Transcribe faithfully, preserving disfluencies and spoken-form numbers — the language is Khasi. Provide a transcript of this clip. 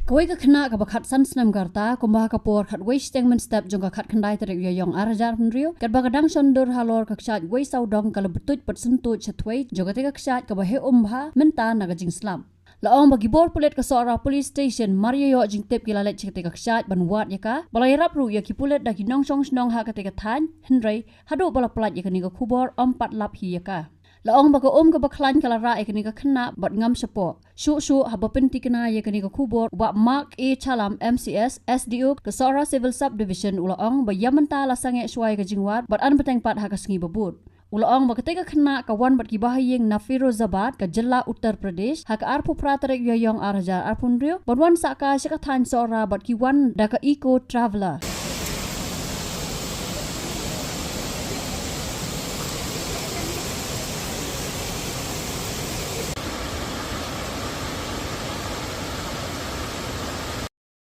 Kawei ka khynnah kaba khatsan snem ka rta, kumba ha ka por khatwei shiteng mynstep jong ka khatkhyndai tarik Ïaïong ar hajar arphew hynriew, katba ka dang shon dur halor ka kshaid wei sawdong, ka la btuid bad syntuid sha thwei jong katei ka kshaid kaba heh um bha mynta na ka jingslap. La ong ba ki bor pulit ka Sohra Police Station mar ïoh jingtip ki la leit sha katei ka kshaid ban wad ïa ka, ba la ïarap ruh ïa ki pulit da ki nongshong shnong ha katei ka thaiñ, hynrei haduh ba la pynlait ïa kane ka khubor ym pat lap hi ïa ka. La ong ba ka um kaba khlaiñ ka la rah ïa kane ka khynnah bad ngam shapoh. Shuh shuh haba pyntikna ïa kane ka khubor, u Bah Mark A Chalam, M C S, S D O ka Sohra Civil Sub Division, u la ong ba ïa mynta la sangeh shuwa ïa ka jingwad bad yn bteng pat ha ka sngi ba bud. U la ong ba katei ka khynnah ka wan bad ki bahaïing na Firozabad ka jylla Uttar Pradesh ha ka arphew phra tarik Ïaïong ar hajar arphew hynriew, ban wan sah kai sha ka thaiñ Sohra bad ki wan da ka Eco Traveller.